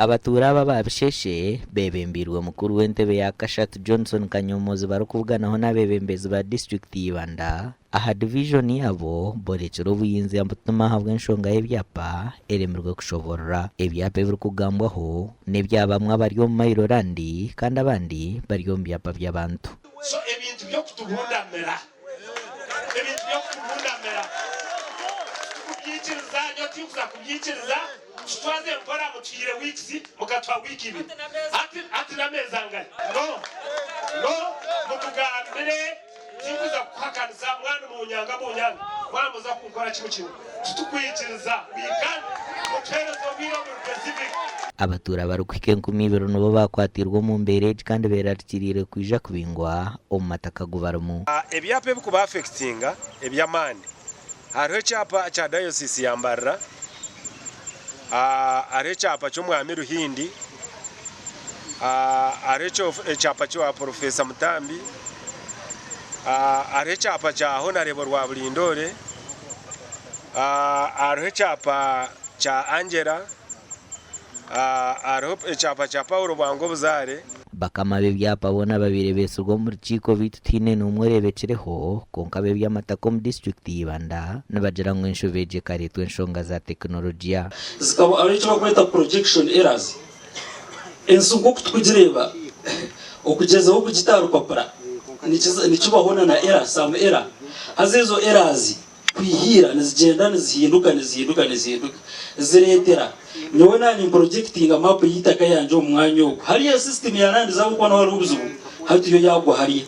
Abatuura aba aba Bisheshe beebembeirwe mukuru w'entebe ya kashatu Johnson Kanyomozi barikubuganaho n'abeebembezi ba disiturikiti ya Ibanda aha divijoni yaabo borekire obuyinzi butuma ahabw'enshonga y'ebyapa eremirwe kushoborora. Ebyapa ebirikugambwaho n'ebya bamwe abari omu mailo randi kandi abandi bari omu byapa by'abantu. So ebintu by'okutubundamira, ebintu by'okutubundamira titukubyikiriza, nyowe tinkuza kubyikiriza, tutwaze mpora mutuhaire weeks mukatuha week ibiri hati hati n'ameezi angahi? No, no mutugambire tinkuza kukuhakanisa mwana munyanga munyanga mwana muza kunkora kimwe kimwe titukwikiriza we can't mutuhereze obwire oburi specific. Abatuura abarikuhika 2000 nibo baakwatiirwe omu mbeera egi kandi beerarikiriire kwija kubingwa omu mataka agu barimu. Ebyapa ebikuba affectinga eby'amaani hariho ekyapa kya Diocese ya Mbarara, hariho ekyapa ky'Omwami Ruhindi, hariho ekyapa kya Professor Mutambi, hariho ekyapa kya Honarebo Rwaburindoore, hariho ekyapa kya Angela. Hariho ekyapa kya Paulo Bwanga Obuzaare. Bakama b'ebyapa boona babaire beetsirwe omu rukiiko beitu tihaine n'omwe oreebekireho, kwonka ab'eby'amataka omu disiturikiti ya Ibanda nibagira ngu enshobe egi ekareetwa enshonga za tekinologiya. Zikaba hariho eki barikweta projection errors. Ensi nk'oku turikugireeba, okugyezaho kugita aha rupapura nikibaho na na error, some error. Haza ezo errors Kwiha ira nizigyenda nizihinduka nizihinduka nizihinduka zireetera nyowe naaba nimporojectinga maapu y'eitaka yangye omu mwanya ogu hariya system ya land zaahabw'okuba niho hariho obuzibu hati yo yaagwa hariya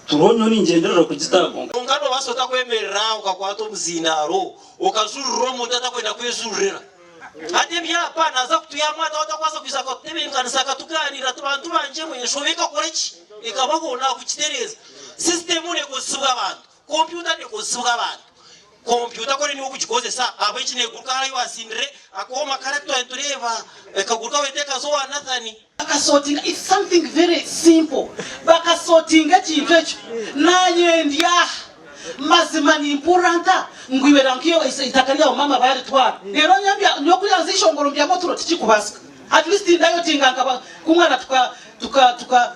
turiho nyowe ningyenderera kugita kwonka Kwonka noobaasa ota kwemerera aho okakwata omuzindaaro okajurira omuntu atakwenda kwejurira? Hati ebyapa naaza kutwihamu ata otakubaasa kwija akatutebeekanisa akatugaaniira ati bantu bangye mwe enshobe ekakora ki? Ekabaho naakugitereeza. Sisitemu neekozesibwa abantu. Kompyuta nekozesibwa abantu. Kompyuta kuri niiwe orikugikozesa ahabw'enki neguruka hariya ahu watsindire akooma kare aku twaba nitureeba ekaguruka weta ekaza owa Nathan. Bakasortinga it's something very simple bakasortinga ekintu ekyo nanye ndi aha mazima nimpurira nta ngu iwe ranka eitaka ryawe maama baritwara reero nyowe kuriya nza eishongoro mbyame oturo tikikubaasika at least ndayotinga nkaba kumwana tuka tuka tuka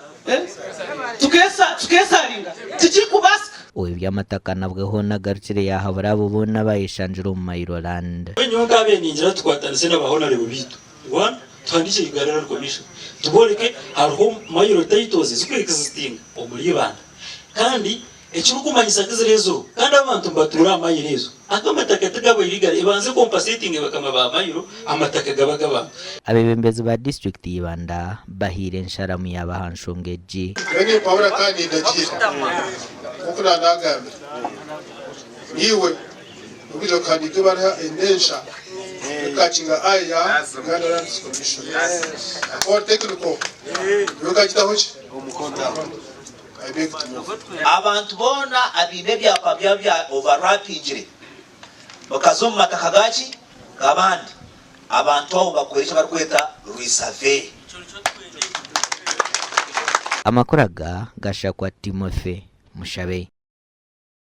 Tukeesaringa tikirikubaasika. Ow'eby'amataka nabwe hoona agarukire yaahabura abo boona abaayeshangire omu Mailo Land. Mbwenu nyowe nkaabaire ningira tukwatanise na ba Honarebo baitu, one tuhandiikye Uganda Land Commission tubooreke hariho mailo titles eziriku existinga omuri Ibanda kandi Ekirikumanyisa tiziri ezo kandi abantu nibatuura aha mayiro ezo. Aga amataka tigaba illegal ebanze compensatinge bakama ba mayiro amataka gaba ag'abantu. Abeebembezi ba disiturikiti ya Ibanda bahaire ensharamu yaabo aha nshonga egi. Mbwenu iwe Paulo akaba nindagiira, nk'oku naanagambire, naiwe orikwija kuhandiika ebaruha ensha erikukakinga aye ya Uganda Lands Commission. Ahakuba ori technical, iwe okagitaho ki? Omukono. Abantu boona abaine ebyapa byabo bya overlappingire bakaza omu mataka gaki? G'abandi. Abantu abo bakore eki barikweta resurvey. Amakuru aga gashakwa Timothy Mushabe.